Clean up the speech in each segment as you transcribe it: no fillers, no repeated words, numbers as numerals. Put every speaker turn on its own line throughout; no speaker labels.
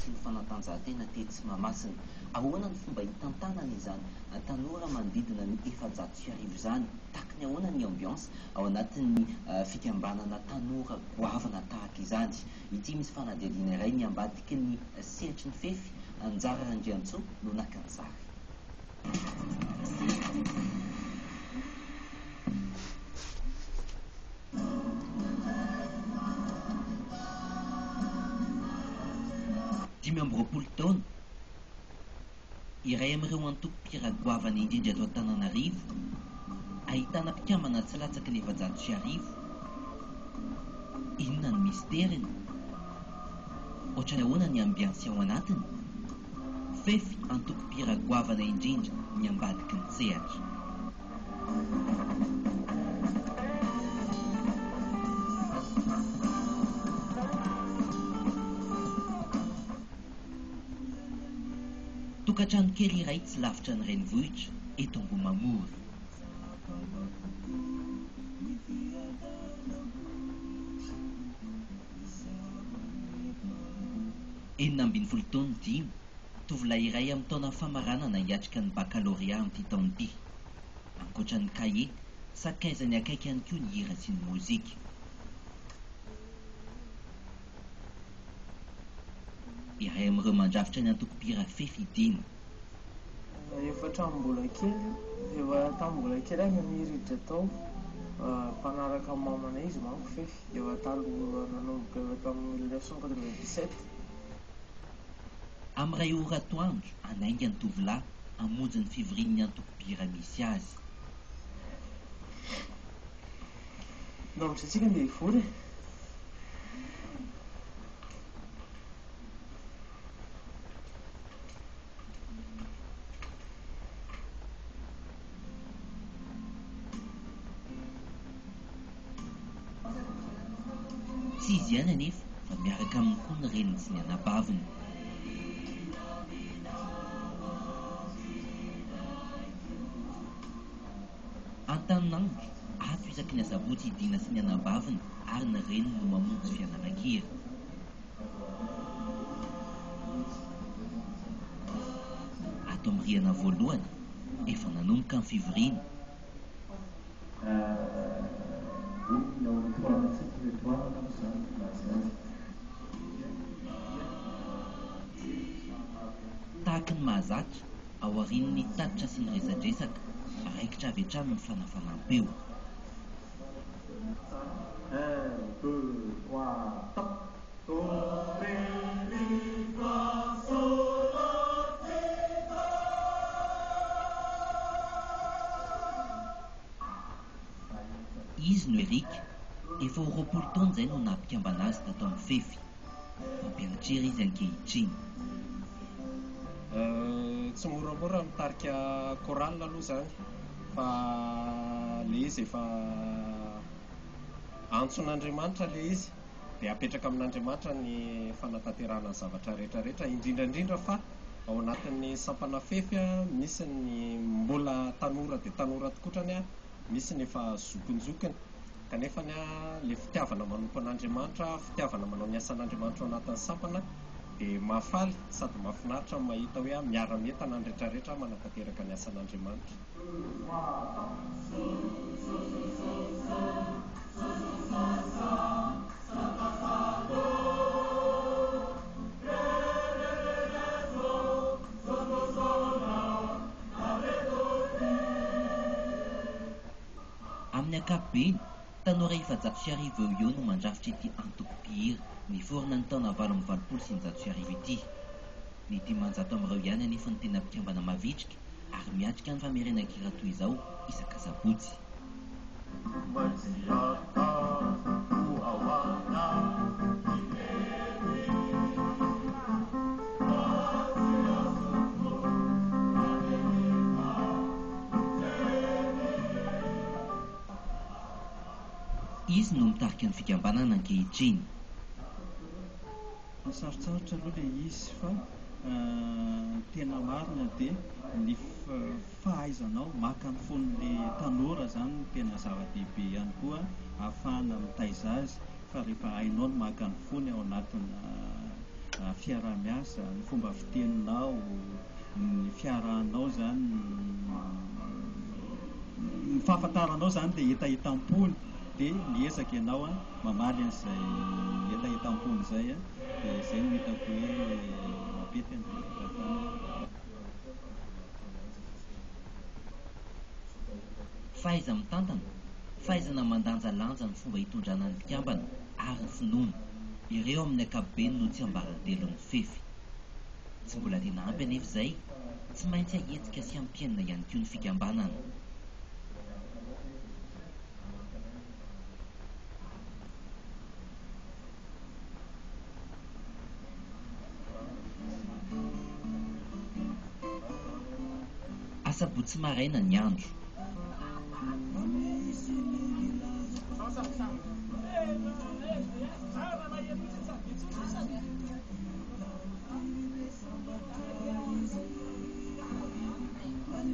sy ny fanatanjahantena tetsy Mahamasina. Ahoana ny fomba hitantanana izany tanora manodidina ny 1400 izany? Tahaky ny ahoana ny ambiance ao anatin'ny fikambanana tanora goavana tahaka izany? Ity misy fanadihadiana iray ny ambadiky ny sehatry ny fefy, Anjara Randriantsoa no naka ny sary. 25 taona, iray amin'ireo antoko mpihira goavana indrindra eto Antananarivo, ahitana mpikambana tsy latsaky ny 1400. Inona no misteriny? Ohatran'ny ahoana ny ambiansy ao anatiny? Fefy antoko mpihira goavana indrindra ny ambadiky ny sehatra. Tokantrano kely iray tsy lavitra ny renivohitra, eto Ambohimamory. 16 taona Dino, tovolahy iray amin'ny taona famaranana hiatrika ny bakalorea amin'ity taona ity. Ankoatra ny kahie, sakaizany akaiky ihany koa ny hira sy ny mozika. Iray amin'ireo mandrafitra ny antoko mpihira Fefy i Dino.
Efa hatramin'ny mbola kely, efa tamin'ny mbola kely aho naniry hiditra tao, mpanaraka ny mamanay izy manko Fefy, efa taloha nanomboka efa tamin'ny 1997.
Amin'ny iray ora atoandro, hanainga ny tovolahy hamonjy ny fivorian'ny antoko mpihira misy azy.
Ndao amin'izay tsika andeha hivory e!
Tsy izy ihany anefa fa miaraka aminy koa ny reniny sy ny anabaviny. Antaninandro, ato isaky ny asabotsy i Dina sy ny anabaviny ary ny reniny no mamonjy fianaran-kira. Ato amin'ny rihana voalohany, efa nanomboka ny fivoriana.
Olona ho tohanantsika ireo tohanana moa izany na izany.
Tahaky ny mahazatra, aorian'ny tatitra sy ny resadresaka, raikitra avy hatrany ny fanafanam-peo.
Un, deux, trois, top! Do, ré, mi, fa, sol, la, ti, do.
Izy no Eric, efa ho 20 taona izay no naha mpikambana azy tato amin'ny Fefy. Mpampianatra hira izy ankehitriny.
Tsy moramora ny mitarika chorale aloha izany fa ilay izy efa antson'Andriamanitra ilay izy dia apetraka amin'Andriamanitra ny fanatanterahana ny zavatra rehetra rehetra indrindra indrindra fa ao anatin'ny sampana fefy misy ny mbola tanora dia tanora tokotrany misy ny efa zokinjokiny Kanefany ilay fitiavana manompo an'Andriamanitra, fitiavana manao ny asan'Andriamanitra ao anatin'ny sampana dia mahafaly sady mahafinaritra ny mahita hoe miara-mientana ny rehetrarehetra manatanteraka ny asan'Andriamanitra.
Amin'ny ankapobeny, tanora 1400 eo ho eo no mandrafitra ity antoko mpihira niforona ny taona 1988 ity. Ny 500 amin'ireo ihany anefa no tena mpikambana mavitrika ary miatrika ny famerenan-kira toy izao isak'asabotsy. Izy no mitarika ny fikambanana ankehitriny.
Sarotsarotra aloha ilay izy fa ny tena marina dia ny fahaizanao maka ny fon'ilay tanora izany no tena zava-dehibe ihany koa ahafahana mitaiza azy fa rehefa hainao ny maka ny fony ao anatina. fiaraha-miasa, ny fomba fiteninao, ny fiarahanao izany, ny fahafantaranao izany ilay hetahetam-pony dia miezaka ianao mamaly an'izay hetahetam-pony izay dia izay no hitako hoe mampety an'ilay fitantanana.
Fahaiza-mitantana, fahaizana mandanjalanja ny fomba hitondrana ny mpikambana ary ny finoana, ireo amin'ny ankapobeny no tsiambaratelon'ny fefy. Tsy mbola tena ampy anefa izay, tsy maintsy ahetsika sy ampiainina ihany koa ny fikambanana. Asabotsy maraina ny andro.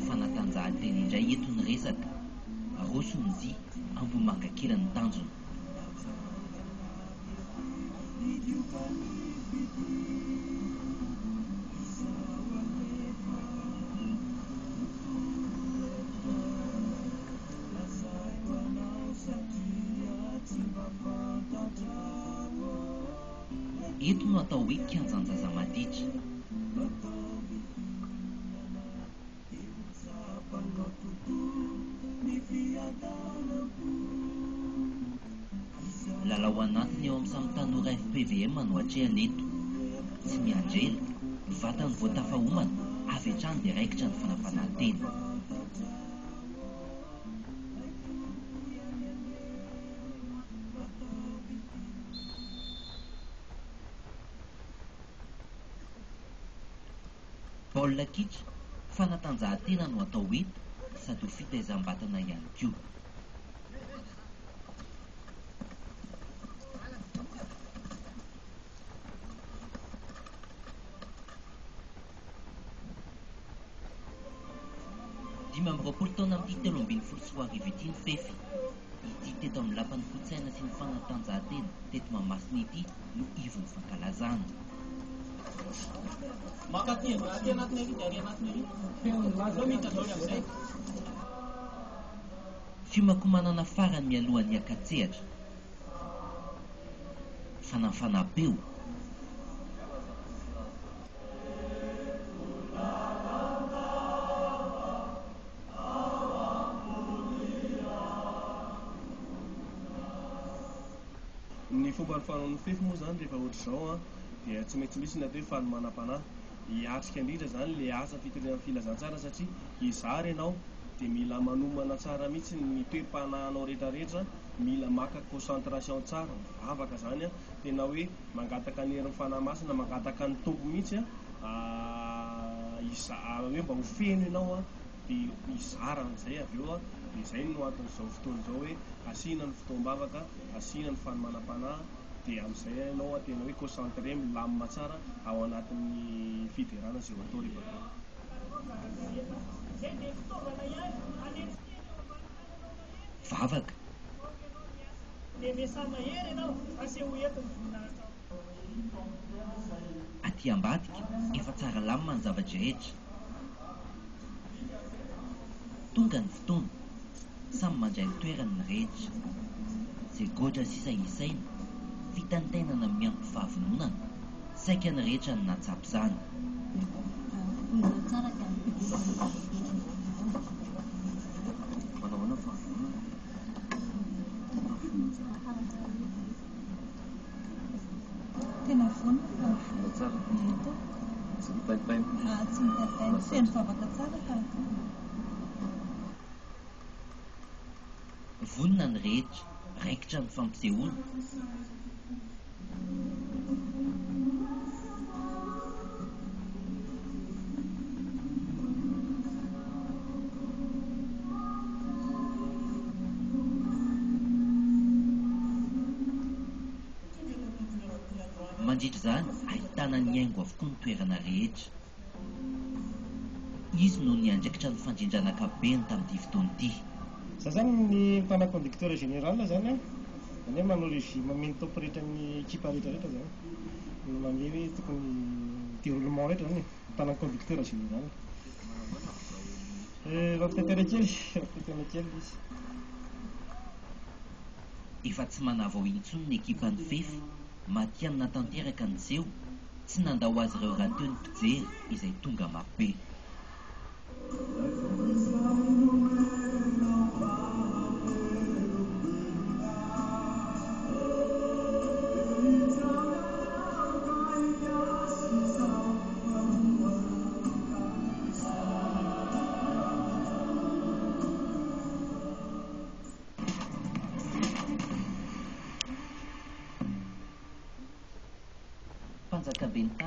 Fanatanjahantena indray eto ny resaka. Aroso ny ziy, Ambohimangakely ny tanjona. Eto no atao hoe kianjan-jaza maditra. Lalao anatiny eo amin'ny samy tanora fpvm no atrehana eto. Tsy miandry ela, vatany vao tafahomana, avy hatrany dia raikitra ny fanampanan-tena. Baolina kitra, fanatanjahantena no atao eto sady ho fitaizam-batana ihany koa. 25 taona amin'ity 2013 ity ny fefy. Ity teto amin'ny lapan'ny kolontsaina sy ny fanatanjahantena teto Mahamasina ity no ivon'ny fankalazana. Fiomankomanana farany mialohan'ny hiaka-tsehatra. Fanafanam-peo.
Ny fomba fanaon'ny fefy moa izany rehefa ohatr'izao an, dia tsy maintsy misy ny atao hoe fanomanam-panahy. Hiatrika indrindra izany ilay asa fitoriana ny filazantsara satria hizara ianao dia mila manomana tsara mihitsy ny toe-panahinao rehetrarehetra, mila maka concentration tsara, mivavaka izany an, tena hoe mangataka ny herin'ny Fanahy Masina, mangataka ny Tompo mihitsy an, hoe mba ho feno ianao an, dia hizara an'izay avy eo an, dia izay no anton'izao fotoana izao hoe asiana ny fotoam-bavaka, asiana ny fanomanam-panahy, dia amin'izay ianao an tena hoe concentré, milamina tsara ao anatin'ny fiderana izay ho atao rehefa avy eo.
Vavaka. Aty ambadika, efa tsara lamina ny zava-drehetra. Tonga ny fotoana, samy mandray ny toerany ny rehetra. Izay goatra sisa isaina, fitaintainana miampy fahavononana, saika ny rehetra no nahatsapa izany.
Tena vonona.
Vonona tsara. Tsy mitaintaina.
Ah, tsy mitaintaina. Feno vavaka tsara ka.
Vonona ny rehetra, raikitra ny fampisehoana. Mandritra izany, ahitana ny haingo avokoa ny toerana rehetra. Izy no niandraikitra ny fandrindrana ankapobeny tamin'ity fotoana ity.
Za zany ny mitana conducteur général zany an, zany hoe manao régime mino top rehetra ny ekipa rehetra rehetra zany. No manome hoe tokony déroulement rehetra zany e, mitana ny conducteur général. Fampitaitana kely, fampitaitana kely izy.
Efa tsy manavao intsony ny ekipan'ny Fefy, matihanina tanteraka ny seho, tsy nandao azy ireo rahateo ny mpijery izay tonga marobe. Mpanjakaben'ny tany.